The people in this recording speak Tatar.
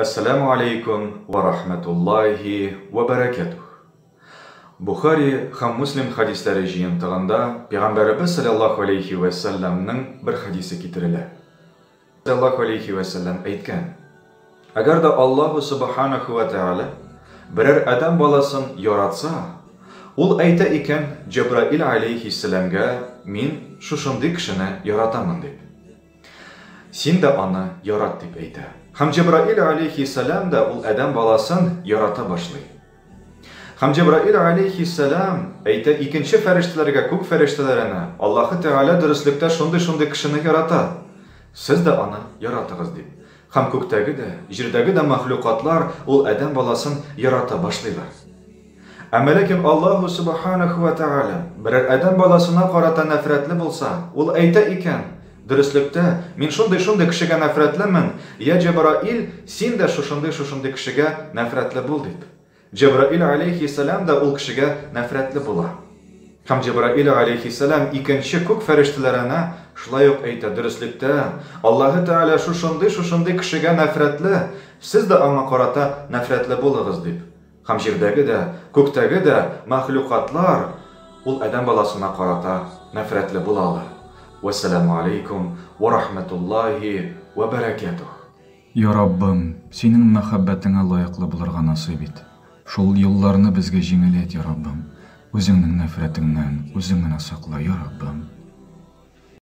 Әссәләмү аләйкүм вә рахмәтуллаһи вә бәрәкәтүһ. Бохари һәм Муслим хәдисләре җыентыгында Пәйгамбәребез салләллаһу аләйһи вә сәлләмнең бер хәдисе китерелә. Салләллаһу аләйһи вә сәлләм әйткән, Әгәр дә Аллаһу сүбхәнәһү вә Тәгалә берәр адәм баласын яратса, Ул әйтә икән Җәбраил аләйһиссәламгә мин шушындый кешене яратамын дип. Син дә аны ярат, дип әйтә. Һәм Җәбраил аләйһиссәлам да ул адәм баласын ярата башлый. Һәм Җәбраил аләйһиссәлам әйтә икенче фәрештәләргә, күк фәрештәләренә, Аллаһы Тәгалә дөреслектә шундый-шундый кешене ярата. Сез дә аны яратыгыз, дип. Һәм күктәге дә, җирдәге дә мәхлукатлар ул адәм баласын ярата башлыйлар. Әмма ләкин Аллаһу Сүбхәнәһү вә Тәгалә берәр адәм баласына карата нәфрәтле булса, ул әйтә икән, Дөреслектә, мин шундый-шундый кешегә нәфрәтлемен, йә Җәбраил, син дә шушындый-шушындый кешегә нәфрәтле бул, дип. Җәбраил галәйһиссәлам да ул кешегә нәфрәтле була. Һәм Җәбраил галәйһиссәлам икенче күк фәрештәләренә шулай ук әйтә, Дөреслектә, Аллаһы Тәгалә шушындый-шушындый кешегә нәфрәтле, сез дә аңа карата нәфрәтле булыгыз, дип. Һәм җирдәге дә, күктәге дә мәхлукатлар ул адәм баласына карата нәфрәтле булалар. Вәссәламү аләйкүм вә рахмәтуллаһи вә бәрәкәтүһ. Я Раббым, Синең мәхәббәтеңә лаеклы булырга насыйп ит. Шул юлларны безгә җиңеләйт, я Раббым. Үзеңнең нәфрәтеңнән Үзең генә сакла, я Раббым.